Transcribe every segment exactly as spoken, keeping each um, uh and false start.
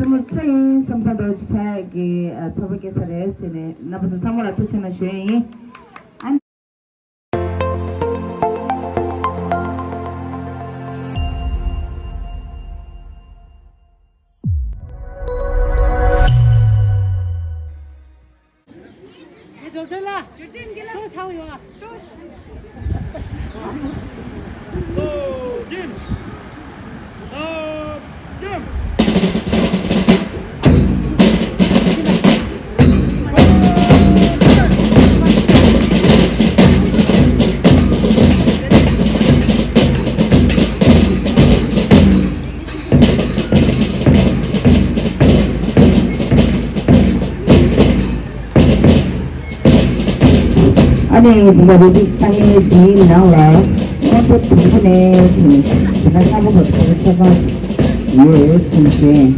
ཚེ་ཡིན་བསམ་བསམ་འདྲ་བོ་ཅིག་ཆགས་ཡག་གི་ཚོགས་པ་སྐྱེལ་ས་རེད་ཟེར་ནས་རྣམ་པ་ཚོ་ཚང་མ་ལ་ཐུགས་རྗེ་ཆེ་གནང་ཞུ་ཡས་ཡིན། ཨ་ནི། ཨ་ནི་འདི་ག་རེ་འདི་ཚང་མའི་འདིའི་ནང་ལ་སྔོན་འགྲོ་དང་པོ་ནས་བྱས་ནས་ད་ལྟ་ལྔ་པ་བར་དུ་ཆ་ཚང་ཡོད་ཟིན་ཞིང་།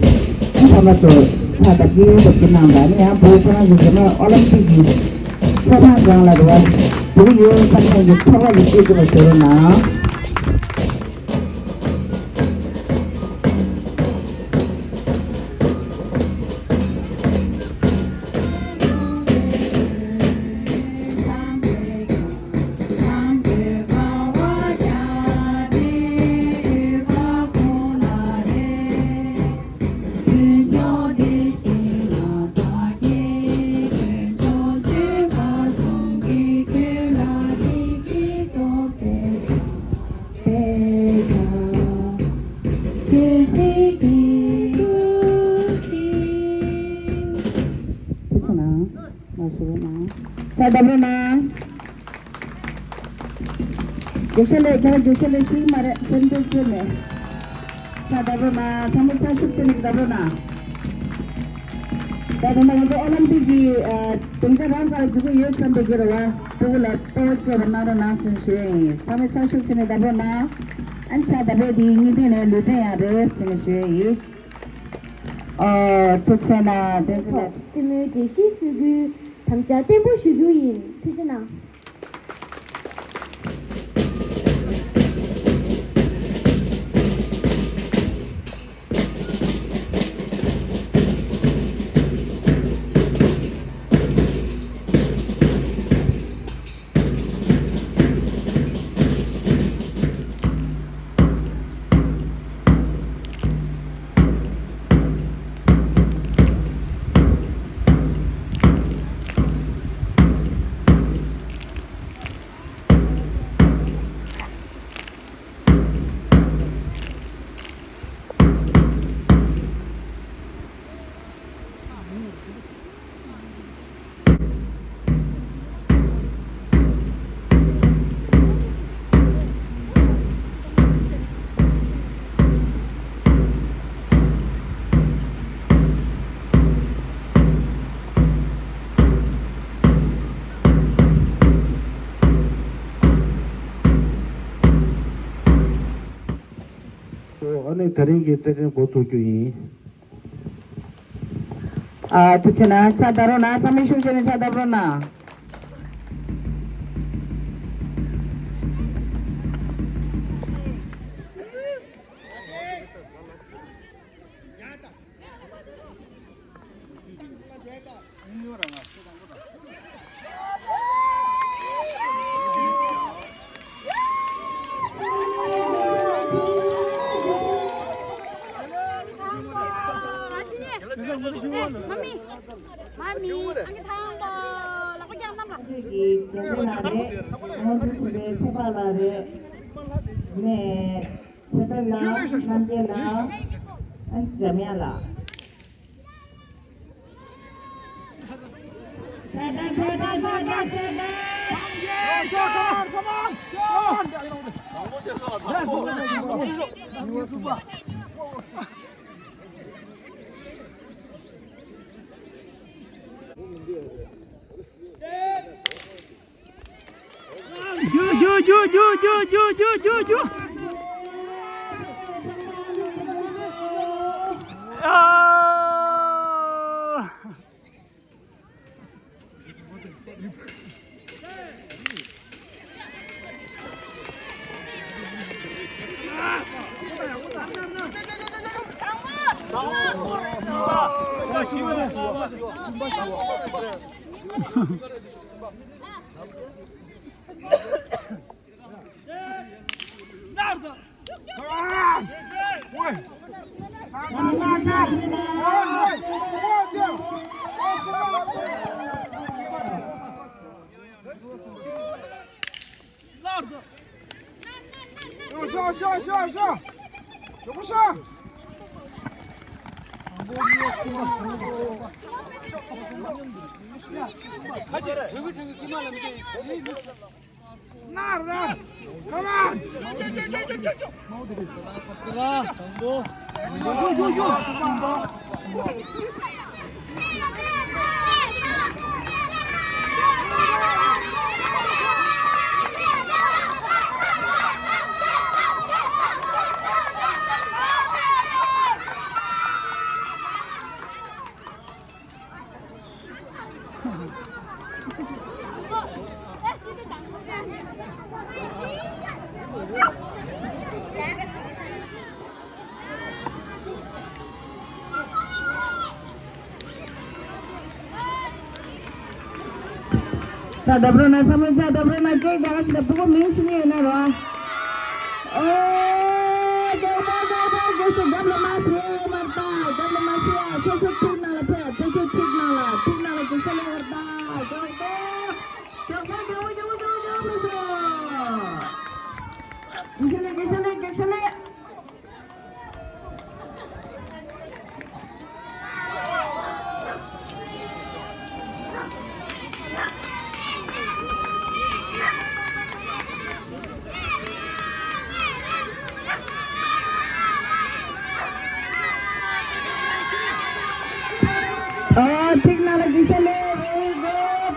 ཨ་ཚང་མ་ཚོ་ཕྱག་བདར་གྱི་བདར་གྱི་གནང་དང་ནི་ཡང་བོད་ཁོ་རང་གི་རྒྱ་ནག་ཨོ་ལིམ་པིག་གི་ཆ་ཚང་སྒང་ལ་རེ་བ་འདུག་ཡོད་བསམ་མཁན་གྱི་ཚོར་བ་ཞིག་སྐྱེ་ཐུབ་པ་བྱེད་རོགས་གནང་། ཐུགས་རྗེ་གནང་། མ་ཞུ་རོགས་གནང་། ཕྱག་བརྡབ་རོགས་གནང་། རྒྱུག་ཤར་ལས་ཁྱེད་རང་རྒྱུག་ཤར་ལས་ཤེས་ཀྱི་མ་རེད་སེམས་ཁྲལ་བྱས་ནས། ཕྱག་བརྡབ་རོགས་གནང་། ཚང་མ་ཕྱག་ཤུགས་ཆེ་ནས་བརྡབ་རོགས་གནང་། ད་དེ་ནས་ང་ཚོ་ཨོ་ལིམ་པིག་གི་ཨ་སྡིངས་ཆ་རང་སར་རྒྱུག་གི་ཡོད་བསམ་པའི་གི་རེ་བ་ཕྲུ་གུ་ལ་སྤྲོ་བོ་སྐྱེས་པ་གནང་རོགས་གནང་ཞེས་ཞུ་ཡ་ཡིན། ཚང་མས་ཕྱག་ཤུགས་ཆེ་ནས་བརྡབ་རོགས་གནང་། ཨ་ནི་ཕྱག་བརྡབ་པའི་དེའི་གཉིས་སྟེང་ནས་ལུས་རྩལ་ཡང་རེད་ཟེར་ནས་ཞུ་ཡ་ཡིན། ཨོ་ཐུགས་རྗེ་གནང་། བསྟན་འཛིན་ལགས། ཐོག་རྩེད་མོའི་འགྲེལ་བཤད་སྲོལ་རྒྱུན་དམ་བཅའ་བརྟན་པོ་ཞུ་རྒྱུ་ཡིན། ཐུགས་རྗེ་གནང་། ཨ་ནི་དེ་རིང་གི་རྩེད་འགྲན་འགོ་ཚུགས་རྒྱུ་ཡིན། ཨ་ཐུགས་རྗེ་གནང་། ཕྱག་བརྡབ་རོགས་གནང་། ཚང་མས་ཤུགས་ཆེ་ནས་ཕྱག་བརྡབ་རོགས་གནང་། མ་མི། ཨང་ཀི་ཐང་པ། ལག་པ་བརྐྱངས་གནང་། ལགས། ཀྱི་རྒྱལ་སྲས་ལགས་རེད། སྔོན་འགྲོ་ཟིན་པའི་ཚེ་དཔག་ལགས་རེད། ནས། ཚེ་དཔལ་ལགས། རྣམ་རྒྱལ་ལགས། ཨ་འཇམ་དབྱངས་ལགས། ཤོག་ཤོག་ཤོག་ཤོག་ཤོག་ཤོག་ཅག་རྡབ་རོགས་གནང་། ཚང་མས་ཅག་རྡབ་རོགས་གནང་། ཀེག་རྒྱག་ག་ཕྱིན་ན་ཕྲུ་གུ་མིང་ཤེས་ཀྱི་ཡོད་ན་རོ། ཨོ། ཀེག་རྒྱག་རྒྱག་རྒྱག་རྒྱག་སོ། རྒྱབ་ལ་མ་ཟེར་ཡ་ཡོད་མ་རེད་ད། རྒྱབ་ལ་མ་ཟེར་ཡ། སོ་སོ་ཐིག་ནང་ལ་ཕེབས། སོ་སོ་ཐིག་ནང་ལ། ཐིག་ནང་ལ་ཀེག་ཤ་ལེ་བར་ད། ཀེག་ཏོ། ཀེག་ཏོ་ཀེག་ཏོ་ཀེག་ཏོ་ཀེག་ཏོ་མི་སོ། ཀེག་ཤ་ལེ་ཀེག་ཤ་ལེ་ཀེག་ཤ་ལེ། ཨོ། ཐིག་ནང་ལ་ཀེག་ཤ་ལེ། Very good.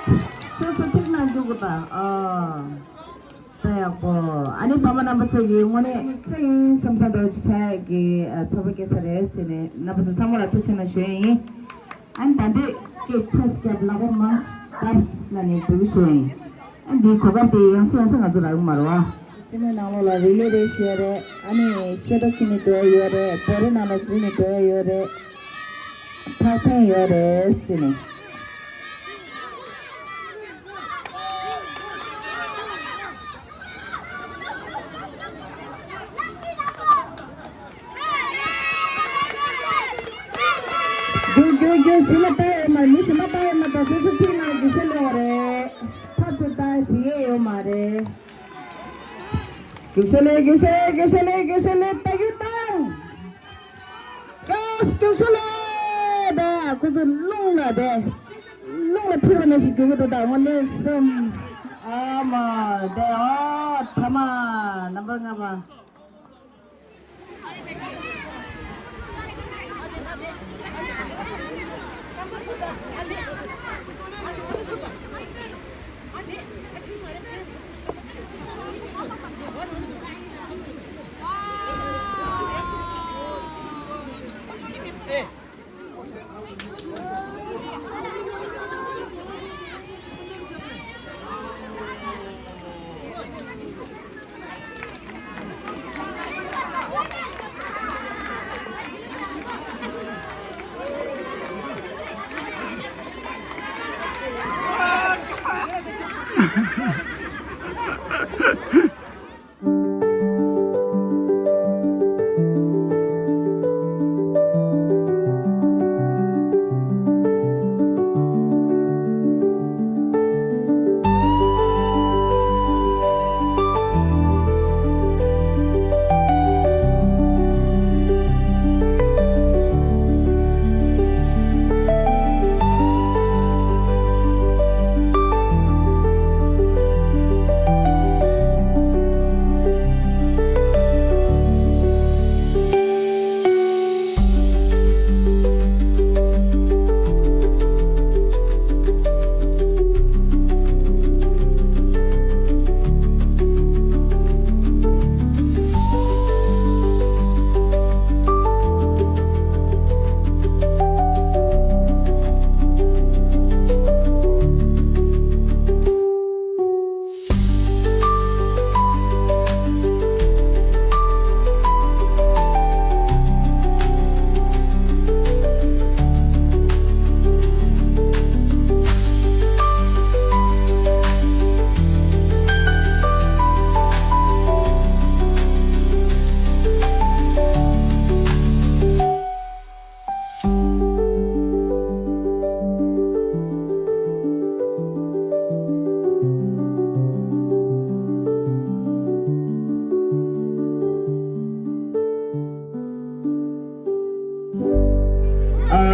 སོ་སོ་ཐིག་ནང་འཇུག་དགོས་པ། ཨོ། དཔེ་ཡག་པོ། ཨ་ནི་ཕ་མ་རྣམ་པ་ཚོ་གིས་དངོས་གནས་ཚེ་རིང་བསམ་བསམ་འདྲ་བོ་ཅིག་ཆགས་ཡག་གི་ཚོགས་པ་སྐྱེལ་ས་རེད་ཟེར་ནས་རྣམ་པ་ཚོ་ཚང་མ་ལ་ཐུགས་རྗེ་ཆེ་གནང་ཞུ་ཡ་ཡིན། ཨ་ནི་ད་འདོད་སྐད་ཆ་སྐྱབས་ལག་པ་མང་དར་ལ་ནས་འབུལ་ཞུ་ཡ་ཡིན། ཨ་འདིའི་གོ་སྐབས་དེ་ཡང་སེ་ཡང་སེ་ང་ཚོ་རག་གི་མ་རེད་བ། སེ་མོའི་ནང་ལོགས་ལ་རི་ལི་རེས་ཡོད་རེད། ཨ་ནི་ཤེ་ཏོག་ཁྱེར་ནས་འགྲོ་ཡ་ཡོད་རེད། བོ་རི་ནང་ལ་འཛུལ་ནས་འགྲོ་ཡ་ཡོད་རེད། འཕགས་འཐེན་ཡོད་རེད་ཟེར་ནས། རྒྱུག་རྒྱུག་རྒྱུག་ཞིག་ལ་ལྟ་ཡོད་མ་རེད། མི་ཞིག་མ་ལྟ་ཡོད་མ་རེད། སོ་སོ་ཐིག་ནང་རྒྱུག་ཤར་ལོག་རེད། ཐག་ཆོད་ལྟ་ཞིག་ཡོད་མ་རེད། རྒྱུག་ཤར་ལེ་རྒྱུག་ཤར་ལེ་རྒྱུག་ཤར་ལེ་རྒྱུག་ཤར་ལེ་ལྟ་རྒྱུག་བཏང་། ཡོས། རྒྱུག་ཤར་ལེ། ད་ཁོ་ཚོ་རླུང་ལ་དེ། རླུང་ལ་འཕུར་བ་ནང་བཞིན་རྒྱུག་གི་འདུག་ད་དངོས་གནས་སེམས། ཨ་མ་དེ། ཨ་ཐ་མ་ནམ་བར་ལྔ་པ།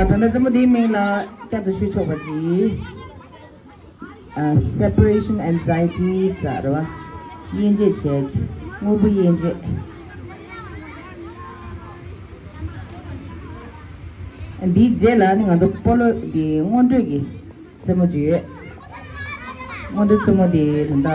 ད་ལྟ་རྩེད་མོ་འདིའི་མིང་ལ་བསྐྱར་དུ་ཞུ་ཆོག་པ་གྱིས། ཨ། Separation Anxiety ཟེར་བ། དབྱེ་འབྱེད་བྱེད། དངོས་པོ་དབྱེ་འབྱེད། འདིའི་རྗེས་ལ་ནི་ང་ཚོ་སྤོ་ལོ་གི་སྔོན་འགྲོས་ཀྱི་རྩེད་མོ་ཅིག་ཡོད། སྔོན་འགྲོའི་རྩེད་མོ་དེ་ད་ལྟ།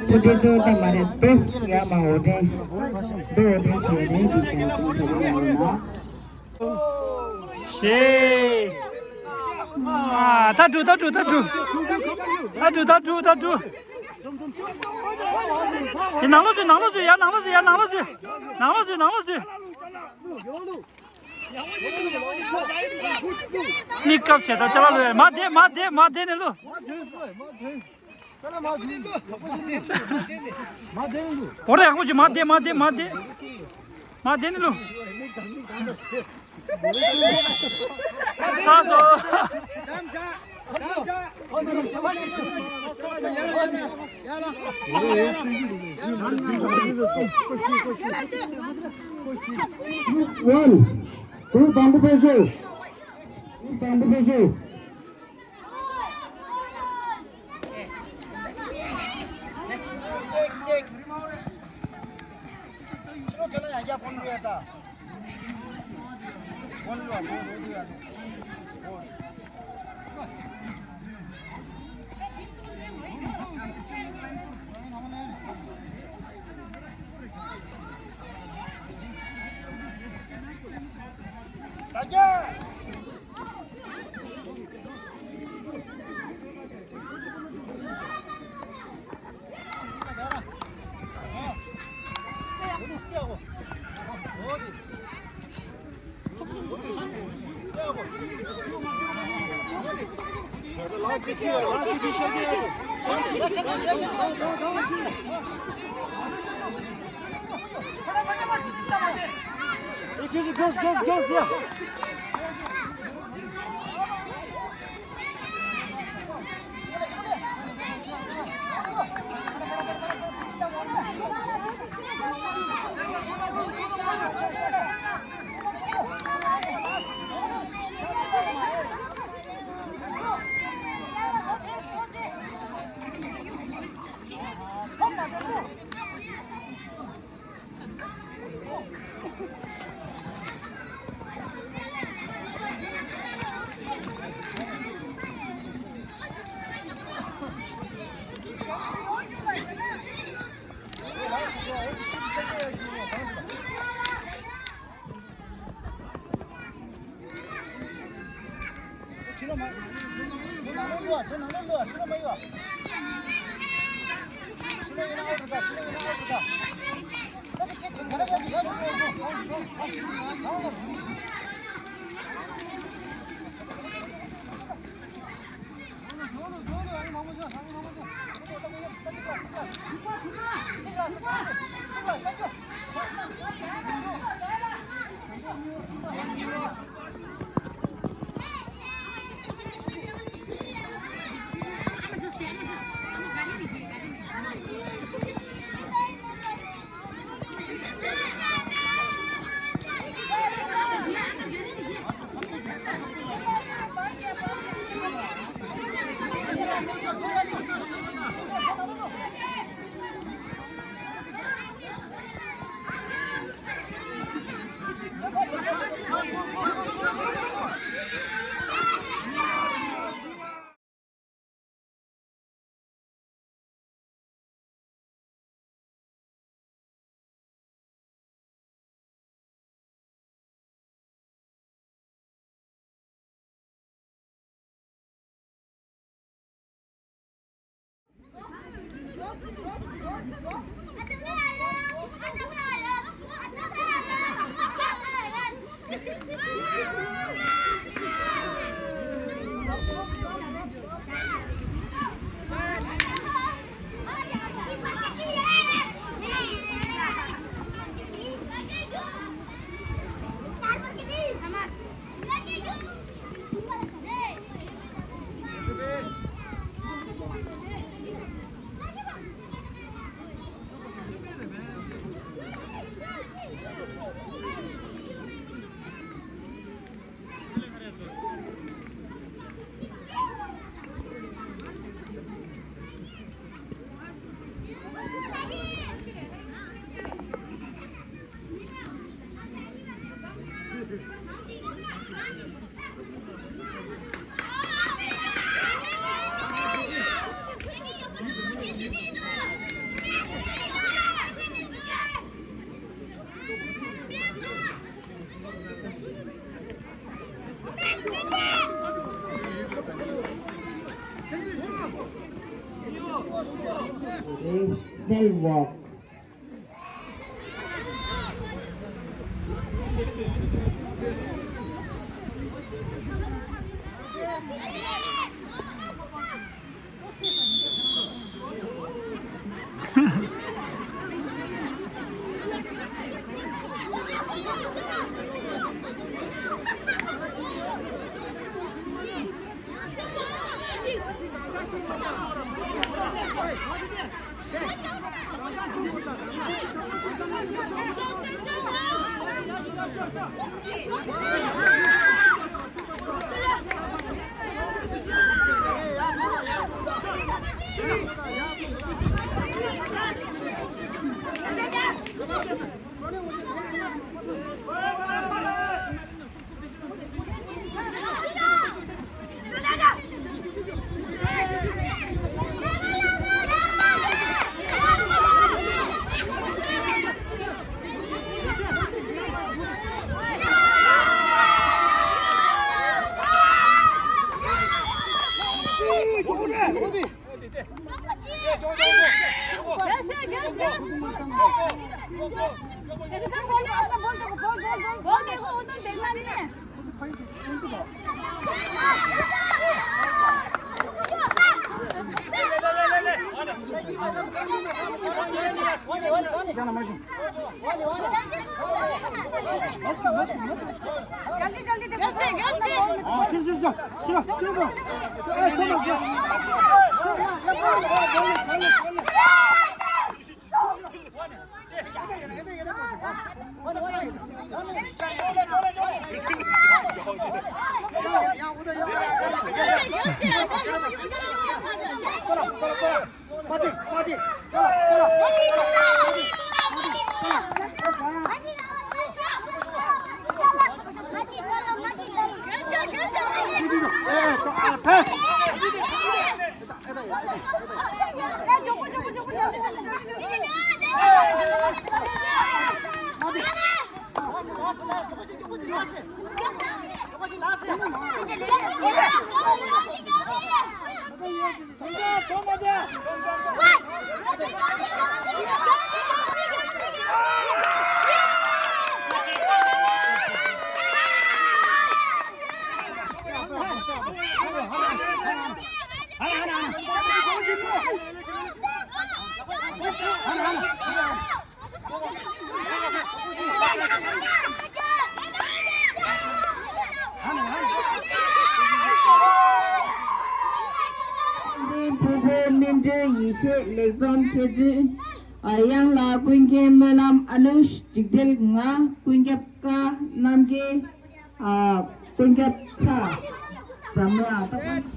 པོ་ཏི་ཏོ་ཏ་མ་རེད་དོ། ཡ་མ་འོ་དེ། དོ་འོ་དེ་ཞེས་རེད་དེ་ཞེས་དེ་ཞེས་དེ་ཡོད་ན། ཤེས། ཨ། ད་འགྲོ། ད་འགྲོ། ད་འགྲོ། ད་འགྲོ། ད་འགྲོ། ད་འགྲོ། ཡ་ནང་ལོགས་འཛུལ། ནང་ལོགས་འཛུལ། ཡ་ནང་ལོགས་འཛུལ། ཡ་ནང་ལོགས་འཛུལ། ནང་ལོགས་འཛུལ། ནང་ལོགས་འཛུལ། མིག་བཀབ་བྱས་ད་ཅ་ལག་ལོས། མ་བསྡད། མ་བསྡད། མ་བསྡད་ནས་ལོས། འོ་རེ་ཡག་པོ་ཅིག་མ་བསྡད། མ་བསྡད། མ་བསྡད། མ་བསྡད་ནས་ལོས། ཚར་སོང་། One. Group དང་པོ་ཕེབས་ཤོག Group དང་པོ་ཕེབས་ཤོག Girls, girls, girls, yeah. They'll walk. ཕུལ་བའི་སྨིན་གྲོལ་ཡེ་ཤེས་ལེགས་རྩོམ་མཁས་བཙུན། ཨ། དབྱངས་ལ་ཀུན་མཁྱེན་སྨོན་ལམ་ཨ་ནུ་འཇིགས་བྲལ་ང་ཀུན་ཁྱབ་ཀ་རྣམ་རྒྱལ། ཨ། ཀུན་ཁྱབ་ཚ། འཛམ་གླིང་ཨ་ཏོ།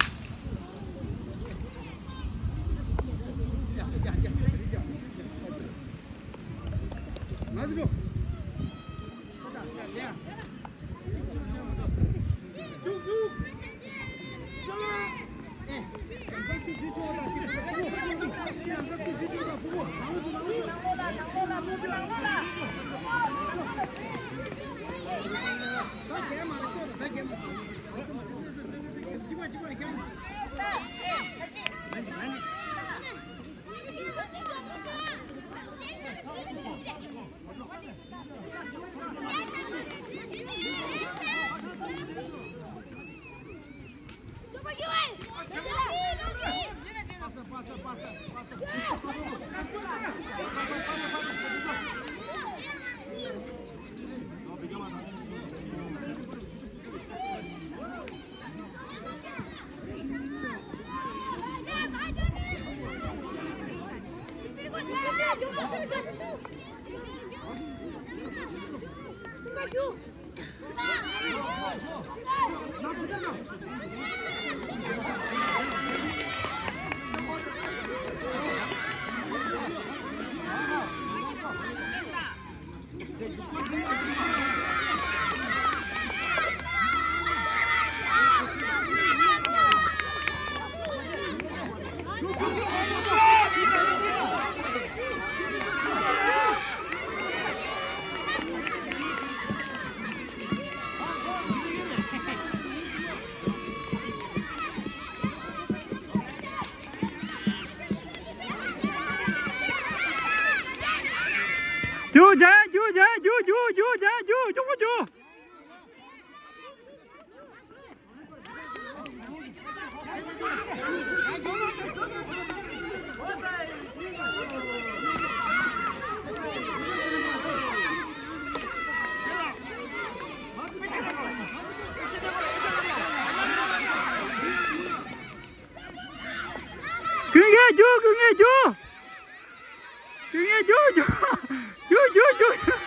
རྒྱུགས་བྱས། རྒྱུགས་བྱས། རྒྱུགས། རྒྱུགས། རྒྱུགས་བྱས། རྒྱུགས། རྒྱུགས་པོ་རྒྱུགས། ཀུན་མཁྱེན་རྒྱུགས། ཀུན་མཁྱེན་རྒྱུགས། ཀུན་མཁྱེན་རྒྱུགས། རྒྱུགས། རྒྱུགས། རྒྱུགས། རྒྱུགས།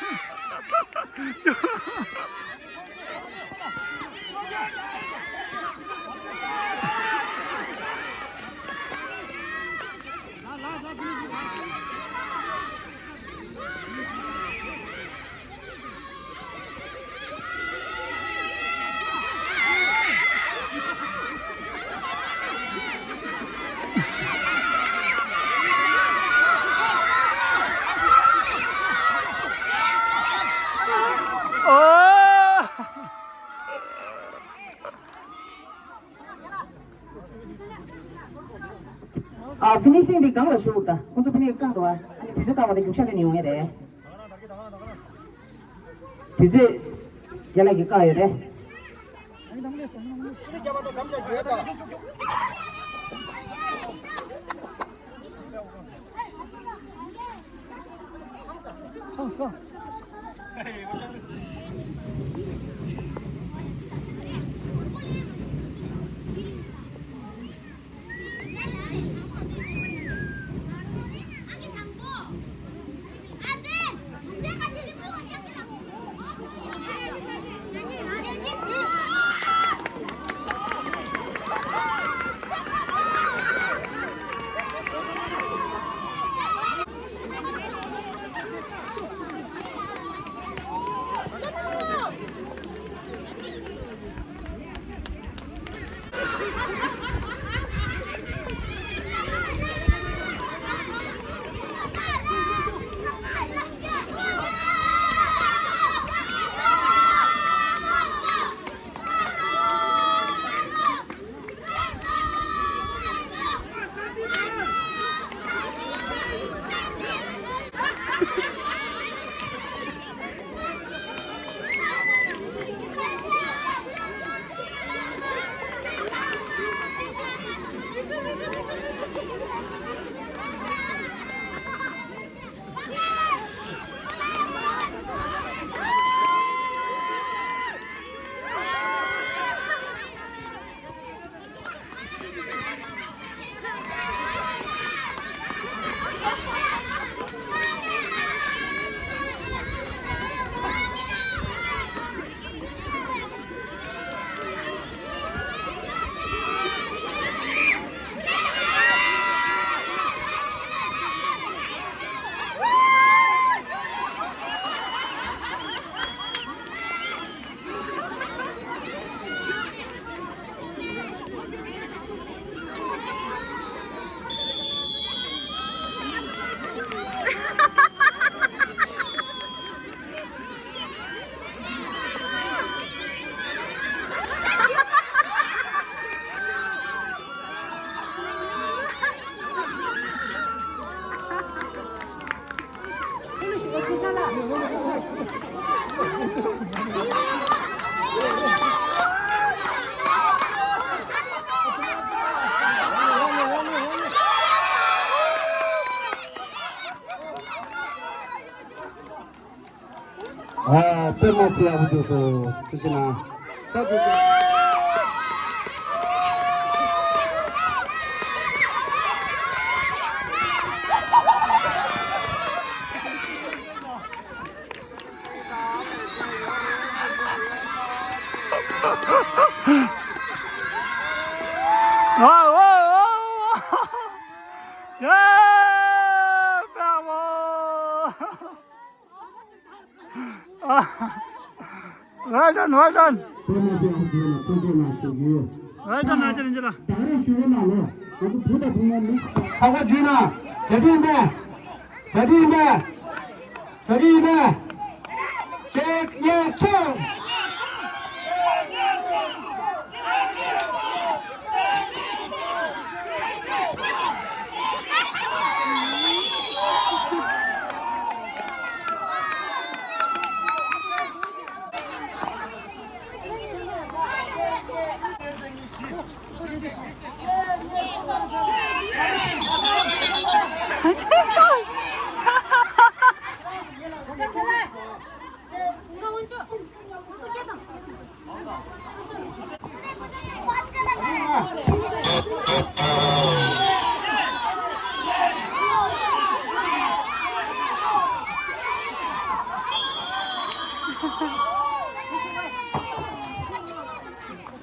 ཨ། ཕི་ནི་ཤིང་འདི་སྒང་ལ་ཞུགས་ད། ཁོང་ཚོ་ཕི་ནི་བཀག་འདུག་ཨ། ཨ་ནི་དུས་ཚོད་བཀག་པ་དེ་རྒྱུག་ཤར་ལེན་ཡོང་ངེས་རེད། དུས་ཚོད་རྒྱ་ལགས་ཀྱིས་བཀག་ཡོད་རེད། ཨ། དཔེ་མ་སྲིད་ཡག་པོ་བྱུང་སོང་། ཐུགས་རྗེ་གནང་། ད་དུས་ཚོད། Well done, well done. Well done, well done, well done. ཁ་ཁོ་བརྒྱུད་ན། ག་དུས་ཡིན་པས། ག་དུས་ཡིན་པས། ག་དུས་ཡིན་པས། གཅིག་གཉིས་གསུམ།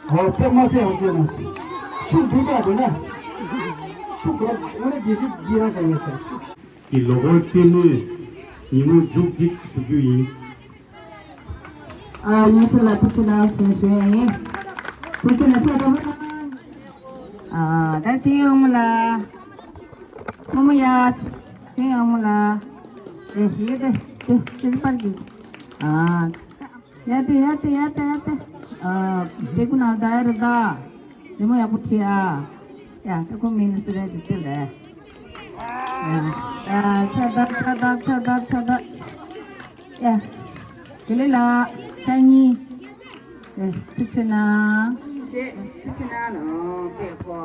ཨོ། དཔེ་མ་སྲིད་ཡག་པོ་བྱས་ན། ཤུགས་འདུག་ད་དེ་ན། ཤུགས་ག་འོ་ན་དགེ་ཤུགས་ཀྱི་རང་ས་ཡོད་ས་ཤུགས། གི་ལོ་འཁོར་རྩེད་མོའི་ཉིན་མོ་མཇུག་བསྒྲིལ་ཞུ་རྒྱུ་ཡིན། ཨ། ཉེ་ཚུལ་ལ་ཐུགས་རྗེ་གནང་ཞེས་ཞུ་ཡ་ཡིན། ཐུགས་རྗེ་གནང་། ཕྱག་དང་པོ་གནང་། ཨ། ད་ཆིང་ཡང་མོ་ལ། མོ་མོ་ཡ། ཆིང་ཡང་མོ་ལ། ཨེ། ཡེ་དེ་དེ་དེ་པར་གྱི། ཨ། ཡ་དེ་ཡ་དེ་ཡ་དེ་ཡ་དེ། ཨ། དེ་ཀུན་ཨ་ད་ཡ་ར་ད། ཉིན་མོ་ཡག་པོ་བྱེད་ཨ། ཡ། ད་ཁོ་མིན་ནི་སུ་རེད་ཅིག་སྟེར་རེད། ཡ། ཡ། ཆ་ད་ཆ་ད་ཆ་ད་ཆ་ད། ཡ། དེ་ལས་ལ། ཆ་གཉིས། ཡ། ཐུགས་རྗེ་གནང་། ཞེས་ཐུགས་རྗེ་གནང་ལོ། དཔེ་ཁོ།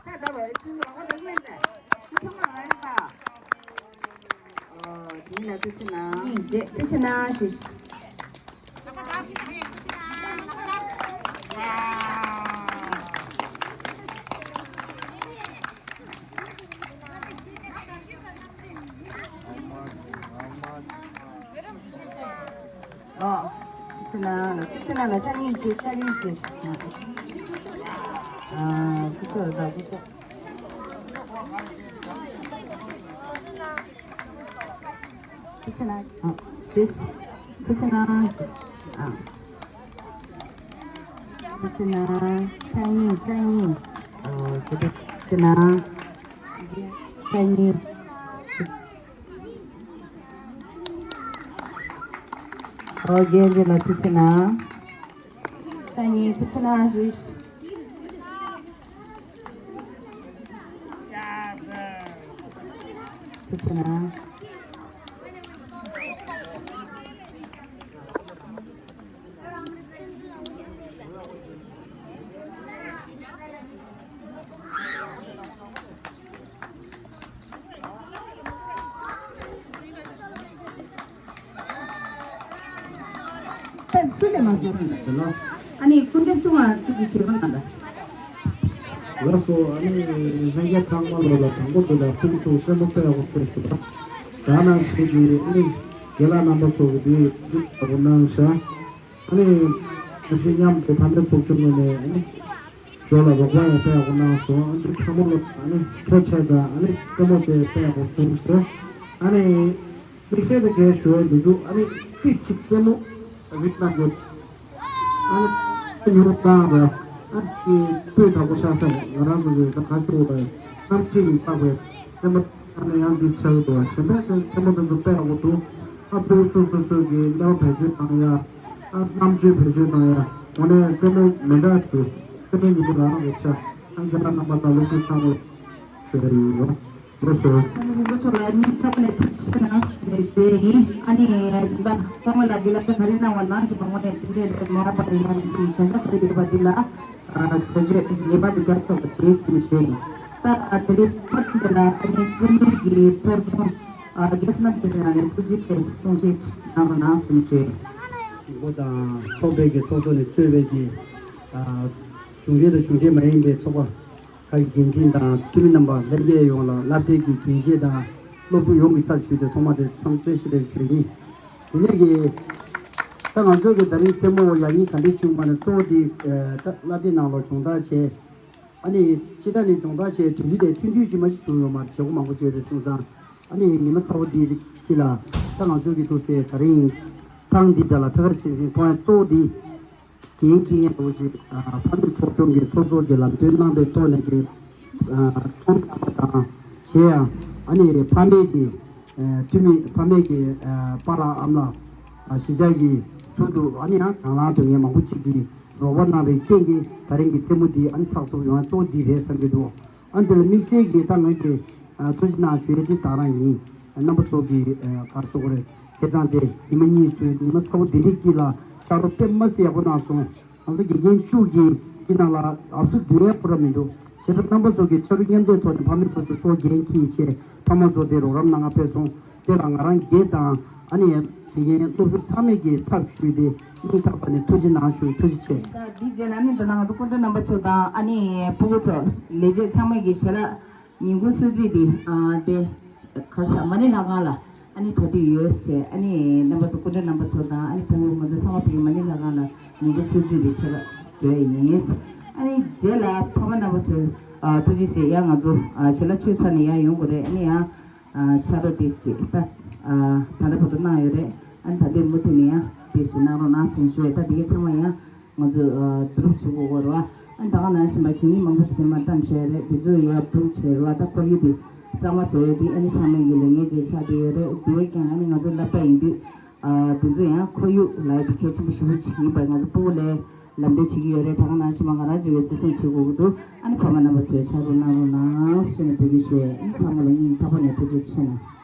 ཨ། ད་ལྟ་བ་ཅི་ལོ་ཁ་ལ་སྨན་ལ་ཅི་ཐུབ་མ་རེད་པ། ཨོ། དེ་ལ་ཐུགས་རྗེ་གནང་། ཡིན་ཞེས་ཐུགས་རྗེ་གནང་ཞུ། ཨོ། ཐུགས་རྗེ་གནང་། ཐུགས་རྗེ་གནང་། ལ་ཆ་གཉིས་ཤིག་ཆ་གཉིས་ཤིག་ཨ། སྐུ་གཟུགས་ལ་སྐུ་གཟུགས། ཐུགས་རྗེ་གནང་། ཨ། ཐུགས་རྗེ་གནང་། ཨ། ཐུགས་རྗེ་གནང་། ཆ་གཉིས་ཆ་གཉིས། ཨོ། ཐུགས་རྗེ་གནང་། ཆ་གཉིས། ཨོ། རྒན་རྒན་ལ་ཐུགས་རྗེ་གནང་། ཆ་གཉིས། ཐུགས་རྗེ་གནང་ཞུ། ཐུགས་རྗེ་གནང་། ད་སུ་ལས་མ་སོང་། ཨ་ནི་སྐུ་མདུན་ཐུང་བ་གཅིག་གིས་བྱེད་པ་ན་ད། ལགས་སོ། ཨ་ནི་ལྷན་རྒྱས་ཚང་མ་ལོ་ལ་དང་པོ་དེ་ལ་ཕུགས་ཐུགས་སེམས་པ་དཔེ་ཡག་པོ་བྱས་སོང་ད། ད་ནང་བཞིན་གྱི་ཨ་ནི་རྒན་ལགས་རྣམ་པ་ཚོ་གི་དེ་འདི་ལྟ་བུ་གནང་ཤག་ཨ་ནི་ང་ཚོ་མཉམ་དུ་ཕ་མའི་ཚོགས་ཆུང་ངོས་ནས་ཨ་ནི་ཞོར་ལ་རོགས་པ་ཡང་དཔེ་ཡག་པོ་གནང་སོང་། ཨ་ནི་ཚ་མོ་ལ་ཨ་ནི་ཐོ་ཆད་དང་ཨ་ནི་རྩེད་མོ་དེ་དཔེ་ཡག་པོ་བྱུང་སོང་། ཨ་ནི་དམིགས་བསལ་དུ་གལ་ཞུ་ཡ་མི་འདུག་ཨ་ནི་ཏི་ཅིག་རྩེད་མོ་རིགས་གནང་རྒྱུ། ཨ་ནི་ཉོ་བཏང་ར། ཨ་ནི་སྤུས་དག་པོ་ཆགས་ས་རེད། ང་རང་ཚོ་གི་ད་ག་ཚོད་པ་རྣམ་ཐར་ནས་བཏགས་པའི་རྩེད་མོ། ཨ་ནི་ཡང་འདི་ཆགས་ཀྱི་འདུག་གཞན་པའི་རྩེད་མོ་དེ་ཚོ་དཔེ་ཡག་པོ་འདུག་ཨ་བོད་སོ་སོ་སོ་གི་ལྟ་བ་བེད་སྤྱོད་བཏང་ཡ། ཨ་རྣམ་དཔྱོད་བེད་སྤྱོད་བཏང་ཡ། དངོས་གནས་རྩེད་མོ་མི་འདྲ་གི་རྩེད་མོའི་ཉིན་མོ་རང་རང་གི་ཆ། ཨ་རྒན་ལགས་རྣམ་པ་དང་སློབ་ཕྲུག་ཚང་མ་ཞུ་ཡ་ཡིན། ལགས་སོ། ས་གནས་གཞིས་འགོ་མཆོག་ལ་སྙིང་ཐག་པ་ནས་ཐུགས་རྗེ་ཆེ་གནང་ཞེས་ཞུ་ཡ་ཡིན། ཨ་ནི་ད་ཚང་མ་ལ་འབུལ་ལག་ག་རེ་གནང་བ་ནང་བཞིན་པ་དངོས་གནས་དེ་འདྲའི་རེད་མ་འོངས་པ་ཡིན་ན་ང་ཚོའི་བྱ་བཞག་ག་རེ་ཡོད་པ་འདི་ལ་ཨ་བྱ་སྤྱོད་ངེས་པར་དུ་རྒྱབ་ཆོག་པ་བྱེད་ཞེས་ཞུ་ཡ་ཡིན། ད་དེ་རིང་ཁ་ཐུག་དེ་ལ་ཨ་ནི་ཀྲུང་གོའི་གི་ཚོགས་ཆུང་ཨ་རྒྱལ་སྲས་རྣམ་རྒྱལ་ནང་ནས་ཐུགས་རྗེ་ཆེ་གསུང་བཤད་གནང་རོགས་གནང་ཞུ་ཞུ། ཞིང་པ་དང་ཚོགས་པའི་གི་ཚོགས་གཙོ་ནས་གཙོས་པའི་གི་ཨ་གཞུང་འབྲེལ་དང་གཞུང་འབྲེལ་མ་ཡིན་པའི་ཚོགས་པ་ཁག་གི་འགན་འཛིན་དང་འཐུས་མི་རྣམ་པ་ལྷན་རྒྱས་ཡོངས་ལ་བསླབ་གྲྭའི་གི་འགན་བཞེས་དང་སློབ་ཕྲུག་ཡོངས་ཀྱི་ཚབ་ཞུས་ཏེ་ཐོག་མ་དེ་འཚམས་བཀྲ་ཤིས་བདེ་ལེགས་ཞུ་ཡིན། དེ་ནས་གི་ད་ང་ཚོ་གི་ད་རིང་མཚན་མོ་ཡག་ཉིན་ག་འདྲས་བྱུང་བ་ནས་གཙོ་བོ་དེ་ད་བསླབ་གྲྭའི་ནང་ལ་སྦྱོང་བརྡར་བྱས། ཨ་ནི་སྤྱི་བཏང་ནས་སྦྱོང་བརྡར་བྱས་དུས་ཚོད་དེ་ཐུང་ཐུང་ཅིག་མ་ཞིག་བྱུང་ཡོད་མ་རེད། བྱེད་སྒོ་མང་པོ་བྱས་རེད་སོང་ཙང་ཨ་ནི་ཉི་མ་ཚ་བོ་འདི་གི་ལ་ད་ང་ཚོ་གི་འདུག་སེ་ད་རིང་ཐང་འདི་འདྲ་ལ་ཁྲ་ཁྲ་ཟིང་ཟིང་གཏོང་ཡ་གཙོ་བོ་འདི་འགན་འཁྱེར་མཁན་འདུག་ཅིག་ཕ་མའི་ཚོགས་ཆུང་གི་ཚོགས་གཙོ་གི་ལམ་སྟོན་གནང་པའི་ཐོག་ནས་ཀྱི་ཨ་ཚོང་པ་དང་གཞན་ཡང་ཨ་ནི་ཕ་མའི་གི་ཨ་འཐུས་མི་ཕ་མའི་གི་ཨ་པཱ་ལགས་ཨ་མ་ལགས་ཨ་གཞིས་ཆགས་ཀྱི་ཟུར་དུ་ཨ་ནི་ཡང་དང་བླངས་དོན་ངན་མང་པོ་ཅིག་གིས་རོགས་པ་གནང་བའི་རྐྱེན་གྱིས་ད་རིང་གི་མཚན་མོ་འདི་ཨ་ནི་ཚགས་ཚུད་ཡོང་ཡ་གཙོ་བོ་འདི་རེད་བསམ་གྱི་འདུག་ཨ་ནི་དེ་ལ་དམིགས་བསལ་གྱིས་ད་ངས་ཀྱི་ཨ་ཐུགས་རྗེ་གནང་ཞུ་ཡ་འདི་ད་རང་ཡིན། རྣམ་པ་ཚོ་གི་ཨ་ག་རེ་ཟེར་དགོས་རེད། བྱས་ཙང་དེ་ཉི་མ་གཉིས་ཚོའི་ཉི་མ་ཚ་བོ་འདི་འདྲའི་དཀྱིལ་ལ་ཕྱག་རོགས་དཔེ་མ་སྲིད་ཡག་པོ་གནང་སོང་། ང་ཚོ་དགེ་རྒན་བཅུ་གི་འདི་ནང་ལ་ཨབ་སུ་བསྡུ་ཡས་པོ་ར་མི་འདུག་བྱས་ཙང་རྣམ་པ་ཚོ་གི་ཕྱག་རོགས་མཉམ་འདེགས་ཐོག་ནས་ཕ་མའི་ཚོགས་ཆུང་གཙོ་འགན་འཁྱེར་བྱས་ཐོག་མ་ཚོ་དེ་རོགས་རམ་གནང་ག་ཕེབས་སོང་། དེ་ལ་ང་རང་སྒེར་དང་ཨ་ནི་དགེ་རྒན་སློབ་ཕྲུག་ཚང་མས་ཀྱི་ཚབ་ཞུས་ཏེ་སྙིང་ཐག་པ་ནས་ཐུགས་རྗེ་གནང་ཞུ། ཐུགས་རྗེ་ཆེ། ད་འདི་རྗེས་ལ་ནི་འདི་ན་ང་ཚོ་སྐུ་མགྲོན་རྣམ་པ་ཚོ་དང་ཨ་ནི་སྤུ་གུ་ཚོ་ལས་བྱེད་ཚང་མས་ཀྱི་ཞལ་ལག་ཉིན་གུང་གསོལ་ཚིགས་འདི་ཨ་དེ་གར་ས་མ་ཎི་ལྷ་ཁང་ལ་ཨ་ནི་གྲ་སྒྲིག་ཡོད་ཟེར། ཨ་ནི་རྣམ་པ་ཚོ་སྐུ་མགྲོན་རྣམ་པ་ཚོ་དང་ཨ་ནི་སྤུ་གུ་ང་ཚོ་ཚང་མ་ཕ་གི་མ་ཎི་ལྷ་ཁང་ལ་ཉིན་གུང་གསོལ་ཚིགས་འདི་ཆེད་ལ་འགྲོ་ཡི་ཡིན། ཨ་ནི་རྗེས་ལ་ཕ་མ་རྣམ་པ་ཚོ་ཨ་ཐུགས་རྗེ་ཆེ། ཡང་ང་ཚོ་ཨ་ཞལ་ལག་མཆོད་ཚར་ནས་ཡང་ཡོང་དགོས་རེད། ཨ་ནི་ཡང་ཨ་ཕྱག་རོགས་དེ་ཞིག་ད་ཨ་ད་ལྟ་བར་དུ་གནང་ཡོད་རེད། ཨ་ནི་ད་ལྟའི་མུ་མཐུད་ནས་ཡང་དེ་ཞིག་གནང་རོགས་གནང་ཞེས་ཞུ་ཡས། ད་དེ་གའི་ཚང་མ་ཡང་ང་ཚོས་ཨ་བསྡུ་རུབ་བྱེད་དགོས་ཀྱི་རེད་བ། ཨ་ནི་ད་ག་ནང་བཞིན་པ་གད་སྙིགས་མང་པོ་ཞིག་དེ་མ་བཏང་བྱས་རེད། དེ་ཚོ་ཡར་བསྡུ་རུབ་བྱས་རེད་བ། ད་ཁོར་ཡུག་དེ་གཙང་མ་བཟོ་ཡས་དེ་ཨ་ནི་ཚང་མ་གི་ལས་འགན་ཅིག་ཆགས་བསྡད་ཡོད་རེད། དེ་བས་ཀྱང་ཨ་ནི་ང་ཚོ་སློབ་གྲྭ་ཡིན་དུས་ཨ་དེ་ཚོ་ཡང་ཁོར་ཡུག་ལབ་ཡས་དེ་གལ་ཆེན་པོ་ཞེ་པོ་ཅིག་ཡིན་པ་ང་ཚོ་སྤུ་གུ་ལ་ལམ་སྟོན་བྱེད་ཀྱི་ཡོད་རེད། ད་ག་ནང་བཞིན་པ་ང་རང་ཚོ་ཡང་བརྩི་སྲུང་བྱེད་དགོས་ཀྱི་འདུག་ཨ་ནི་ཕ་མ་རྣམ་པ་ཚོས་ཕྱག་རོགས་གནང་རོགས་གནང་ཞེས་ནས་འབོད་སྐུལ་ཞུ་ཡས། ཨ་ནི་ཚང་མ་ལ་སྙིང་ཐག་པ་ནས་ཐུགས་རྗེ་ཆེ་གནང་།